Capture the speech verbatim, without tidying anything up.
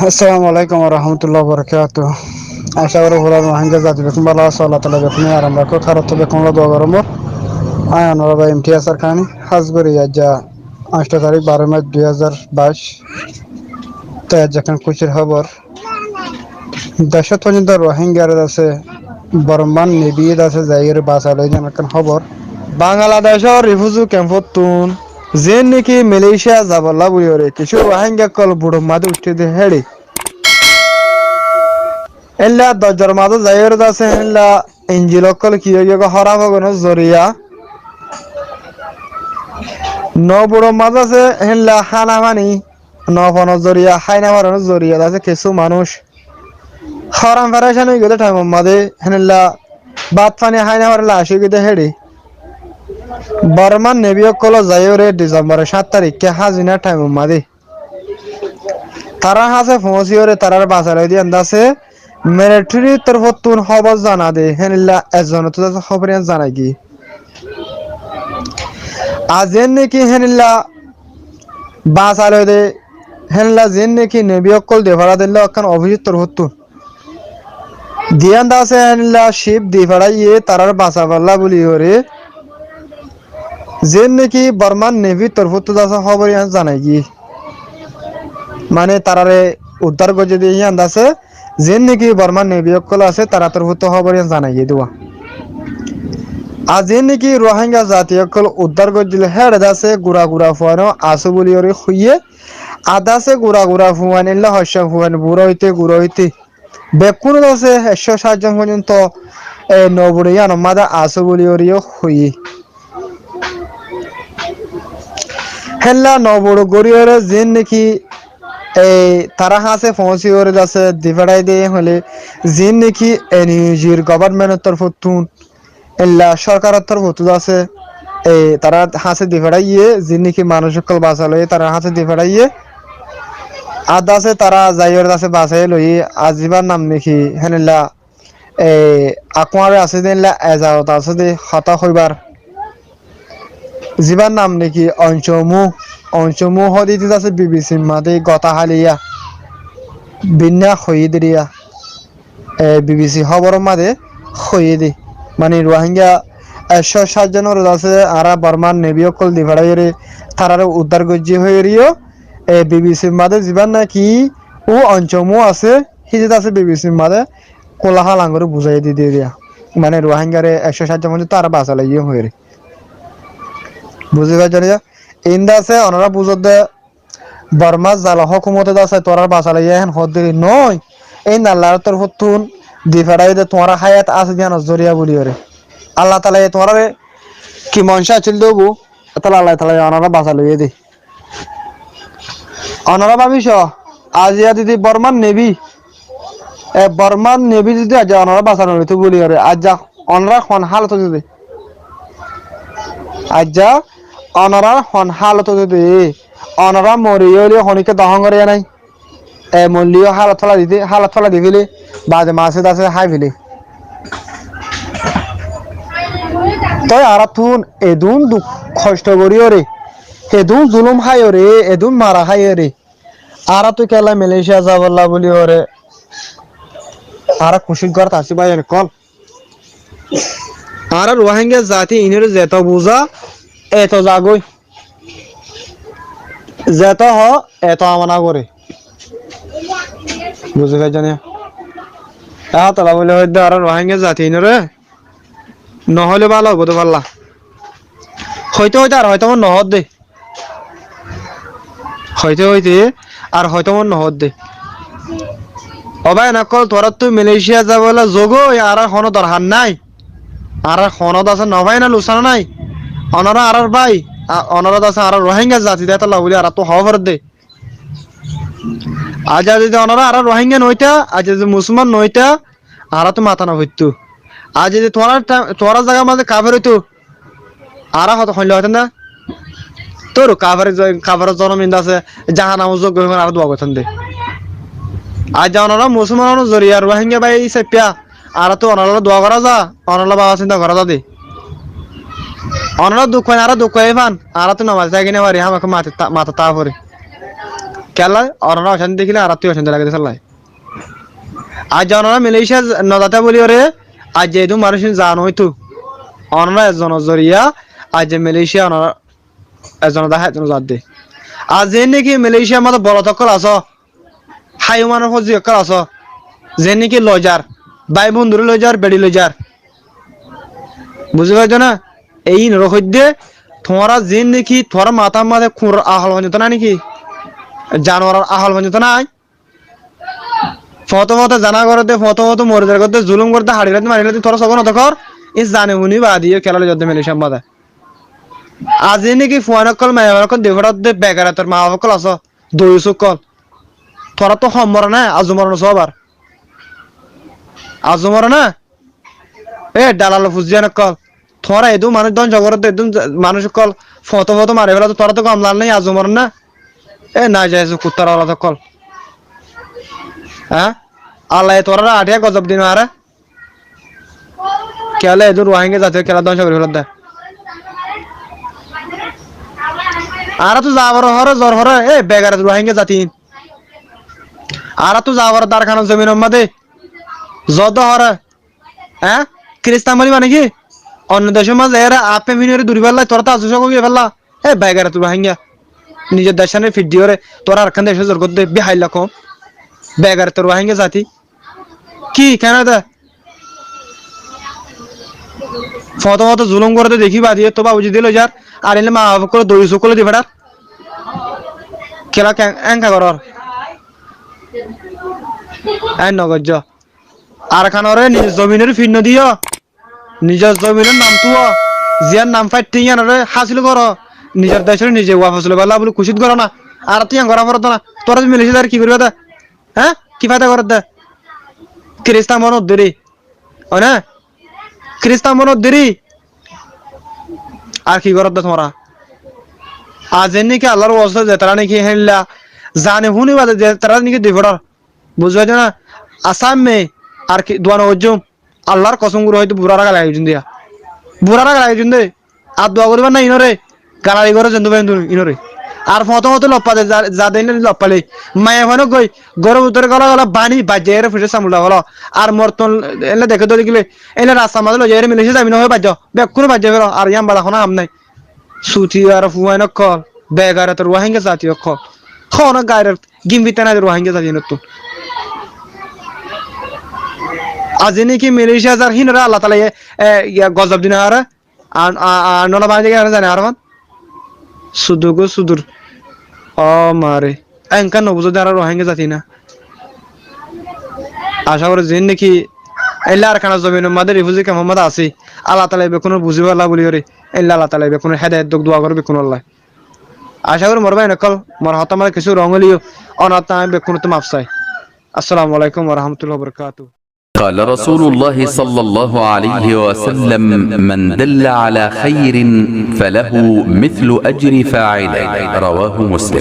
Assalamu alaikum warahmatullahi wabarakatuh. Aca gorí fura Ruáingga zati bekkún bála asó, Allah taala bekkúnore aram rakók, añárattú bekkúnore dua gorómor. Añí onorár bái Imtiyaz Arkani, hás gorí aijja añctó tarík, baró mac, dui házar baic. Te aijja ekkán kúcir hóbor. Decót foijjonto Ruáinggaré de asé, Bormár nevi de asé, zaiyóre basa loi de ekkán hóbor. Bangladecór rifuzi kemfóttun ziín niki Malaysia zabolla buli goré kissú Ruáingga ókkol buçor mazé uiththé de héçe. Héndilla doijjar mazé zaiyóre de asé, héndilla injil ókkol ki óigiyoi, hóraf ógonor zoriya. No buçor mazé asé, héndilla hána faní, no fonor zoriya, hái no faronor zoriya de asé kissú manúic hóran ferecán óigiyoi de thaimor mazé, héndilla bát faní hái no faronor laac óigiyoi de héçe. Bormár nevi ókkol zaiyóre Disembor cáñt taríkka házinar thaimor mazé tarár hañsé foóñsiyóre tarár basa loi de yián de asé, milithérir torfóttun hóbor zana de, héndilla ezzonottú de asé hóbor yián zanai giyé. Ar ziín niki héndilla basa loi de, héndilla ziín niki nevi ókkol di fara de héndilla ekkán ofisor torfóttun di yián de asé, héndilla cíf di faraiyé tarár basaballa buli goré. Ziín niki Bormár nevi torfóttu de asé hóbor yián zanai giyé. Mane tarare uddár goijjé de yián de asé, ziín niki Bormár nevi ókkol asé, tarár torfóttu hóbor yián zanai giyé de. Ar ziín niki Ruáingga zati ókkol uddár goijjíl héçe de asé, gura gura fuain asé buli goré hoiyé. Ar de asé gura gura fuain, héndilla hoccá fuain, bura óite gura óite bekkún de asé ekcó cáit zon foijjonto, e, no buçor yiánor mazé asé buli goré yó hoiyé. Héndilla no buçor gorí goré ziín niki, e, tarár hañsé foóñsi goré de asé di feçái de hoilé, ziín niki N U G r gobornmentor torfóttun, héndilla sórkaror torfóttu de asé, e, tarár hañsé di feçáiye, ziín niki manúic ókkol basa loiyé, tarár hañsé di feçáiye. Ar de asé tará zaiyóre de asé basai loiyé, ar zibár nam niki héndilla e, akuáre asé de héndilla ezazot asé de hotá hoibár. Zibár nam niki Oncomu, Oncomu hoó de de asé B B C r mazé gotá háliya binná hoiyé de riya. E, B B C hóboror mazé hoiyé de. Mane Ruáingga ekcó cáit zonore de asé añára Bormár nevi ókkol di feçáiyoré tarare uddár goijjí hoiyóre yó, e, B B C r mazé zibár naki ó Oncomu asé, híte de asé B B C r mazé kúla hálan gorí buzáiye de diya. Mane Ruáinggare ekcó cáit zon foijjonto añára basa loiyé hoiyóre. Buzí faijjó né? Iín de asé, onorá buzó de, Bormár zalom hókumote de asé tuáñrare basa loiyé héen hoó de noó. Iín Allar torfóttun di feçáiye de tuáñrar háyat asé de yiánor zoriya buli goré. Allah taalaye tuáñrare ki moncá accíl de óibo, étolla Allah taalaye onorá basa loiyé de. Onorá bábi só, aijja zodi Bormár nevi, e, Bormár nevi zodi aijja onorá basa no loitó buli goré, aijja onorá hon hálot óito de? Aijja onorá hon hálot óito de? Onorá mori óile honikka dohón goré nái? E, moillé yó hálot félai dite, hálot félai di félé, baade maáse de asé hái félé. Toi añárattún edún duk hoctho goríyoré, edún zulúm háiyoré, edún mara háiyoré, añárattú kiyólla Malaysia zabolla buli goré añára kucíc gorát así báiyain ókkol. Añára Ruáingga zati iínoré zeto buzá, eto zagói. Zeto hoó, eto amana goré. Buzí faijjó né? Ehón tolla buli hoóidde añára Ruáingga zati iínoré no hoilé bála óibo de falla. Hoité hoité ar hoité mone no hoódde. Hoité hoité ar hoité mone no hoódde. Ó báiyain ókkol, tuáñrattú Malaysia zaibólla zogói, añárar honó dorhar nái. Añárar honó de asé no fáina luksán nái. Onorá añárar bái, a-, onorá de asé añárar Ruáingga zati de étolla buli añárattú hoó foredde. Aijja zodi onorá añárar Ruáingga no óita, aijja zodi Musolman no óita, añárattú mata no foittó. Aijja zodi tuáñrar ta-, tuáñrar zagar mazé kafer óito, añára hotá hoilla hoitám dé? Tóu kafer zo-, kaferor zonom inde asé, jahannamor zogga óibar añára dua goittám dé. Aijja onorá Musolmanor zoriya Ruáingga bái saiffá, añárattú onorálla dua gorá za, onorálla bála sinta gorá za dé. Onorá duk fán, añára duk fán, añárattú no mati táki no fari, hámaká mati tá-, mata tá fori. Kiyólla, onorá ocánti dekíle añáráttu ocánti lage de sálla. Aijja onorá Malaysia z-, no zaitó buli óre, aijja edún manúic zan óito. Onorá ezzonor zoriya, aijja Malaysia onorá ezzonor dahá ezzonor zadde. Ar zeén niki Malaysia mazé bolot ókkol asó, háimanor fózzi ókkol asó, zeén niki loizar, bái bonduré loizar, beçi loizar. Buzí faijjó ná? Ei inoré hoiddé, tuáñra zeén niki tuáñra matár mazé kuñr ahol foijjonto nái niki? Januaror ahol foijjonto nái? Foñté foñté zana gorédde, foñté foñté mori zar gorédde, zulum gorédde, haçi félaidde, mari félaidde, tuáñra sóke no dekór, ín zani fúni baade yó kiyólla loizadde Malaysiar mazé. Aijja niki fuain ókkol, maiyafuain ókkol difeçadde, begaretor mabaf ókkol asó, doiyus ókkol. Tuáñrattú hom moré né, azu moré né sóbar. Azu moré né? E, dalal fuziyan ókkol. Tuáñra edún manúic dóngco gorédde, edún manúic ókkol foñté foñté mari félaidde, tuáñrattú gom lage né, azu moré né? E, najaiyes kuttar olad ókkol. Há? Allaye tuáñrare añçiya gozob di no fare. Kiyólla edún Ruáingga zati kiyólla dóngco gorí félaidde? Añáráttu zabar horé, zor horé, e begaret Ruáingga zati. Añáráttu zabar Arkanor zominor mazé zor horé. Há? Kiristan buli mane ki? Onno decór mazé ere afe fínoré duri félla, tuáñrattú azu sók gorí félla. E begaret Ruáingga. Nizor decóre fiddi óre, tuáñra Arkan decót zor gorédde, behailla koum. Begaret Ruáingga zati. Ki, kene de? Foñté foñté zulum gorédde dekí baade yó tuáñra buzí di loizar. Ar ene mabaf ókkol, doiyus ókkol difeçar. Kiyólla ken-, enka gorór? En no goijjó. Arkanoré nizor zominoré fíri no diyó. Nizor zominor nam tuwó. Ziyán nam faittó yíanoré hásil goró. Nizor decóre nize wafas loibálla buli kucíc goró ná. Añáráttu yían gorá foredde ná. Tuáñra Malaysia zai ki goríba de? Há? Ki faida gorédde? Kiristan bana uddíri. Ói né? Kiristan bana uddíri. Ar ki gorédde tuáñra? Ar zeén niki Allar waste zetará niki héilla zani fúni baade zetará niki difeçar. Buzí faijjó ná? Asámme ar ki dua no goijjúm. Allar kosóm gorí hoitó burá gáli goijjúm de. Burá gáli goijjúm de. Ar dua goríbar ná inoré. Gáli goré zendú faiyó endú inoré. Ar foñté foñté loffa de za-, zade ene loffa lé. Maiyafuain ókkol goi. Góror bútore góla góla baní baijjá ere fucór samul dá felo. Ar morotfuain ene deké dóri gilé. Ene rastar mazé loizai ere Malaysia zabi no hoó baijjó. Bekkúne baijjá felo. Ar yían bada honó ham nái. Suti ar fuain ókkol, begaretor Ruáingga zati ókkol. Honó gairat gim fitta nái de Ruáingga zati enottú. Aijja niki Malaysia zar hínoré Allah taala ye, e, ya gozob di no fare. An, a, a, nola bañdi giyé zane ar man. Sudur go sudur. Ó mare. Enka no buzó de añára Ruáingga zati na. Acá gorí zeén niki eilla Arkanor zominor mazé refugee camp or mazé así. Allah taala bekkúnore buzí félaibo buli gorí. Eilla Allah taala bekkúnore hedayet douk, dua goró bekkúnolla. Acá gorí mor báin ókkol, mor hotá mazé kessú rong óileyo, onottú añí bekkúnottú maf sai. Assalamu alaikum wa rahmatullahi wa barakatuhu. قال رسول الله صلى الله عليه وسلم: من دل على خير فله مثل أجر فاعله. رواه مسلم.